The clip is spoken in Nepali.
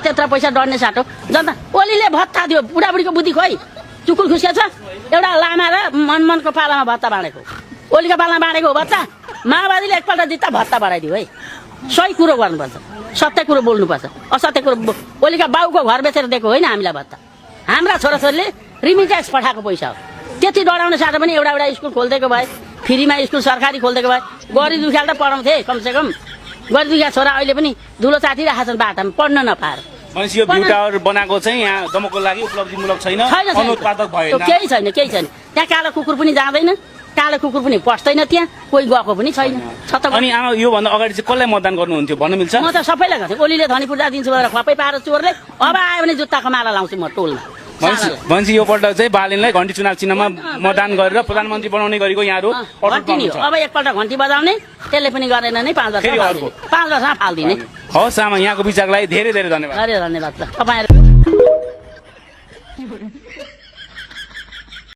त्यत्रो पैसा डढ्ने साटो जनता ओलीले भत्ता दियो बुढाबुढीको बुद्धि खोइ चुकुल खुसिया छ एउटा लामा र मनमनको पालामा भत्ता बाँडेको ओलीको पालामा बाँडेको हो भत्ता माओवादीले एकपल्ट जित्दा भत्ता बढाइदियो है सही कुरो गर्नुपर्छ सत्य कुरो बोल्नुपर्छ असत्य कुरो ओलीका बाउको घर बेचेर दिएको होइन हामीलाई भत्ता हाम्रा छोराछोरीले रिमिटेन्स पठाएको पैसा हो त्यति डराउने साटो पनि एउटा एउटा स्कुल खोलिदिएको भए फ्रीमा स्कुल सरकारी खोलिदिएको भए गरिब दुखियाले त पढाउँथे कमसेकम गरिब दुखिया छोरा अहिले पनि धुलो चाटिरहेका छन् बाटामा पढ्न नपाएर भनेपछि यो भ्यू टावर बनाएको चाहिँ यहाँ दमकको लागि उपलब्धिमूलक छैन अनुत्पादक भएन केही छैन त्यहाँ कालो कुकुर पनि जाँदैन कालो कुकुर पनि पस्दैन त्यहाँ कोही गएको पनि छैन अनि आमा योभन्दा अगाडि चाहिँ कसलाई मतदान गर्नुहुन्थ्यो भन्नु मिल्छ म त सबैलाई गर्थेँ ओलीले धनी पूर्जा दिन्छु भनेर खपै पाएर चोरले अब आयो भने जुत्ताको माला लाउँछु म टोलमा भनेपछि यो पल्ट चाहिँ बालेनलाई घन्टी चुनाव चिन्हमा मतदान गरेर प्रधानमन्त्री बनाउने गरेको यहाँहरू अब एकपल्ट घन्टी बजाउने त्यसले पनि गरेन नै 5 वर्षमा फालिदिने हवस् आमा यहाँको विचारलाई धेरै धेरै धन्यवाद धन्यवाद तपाईँ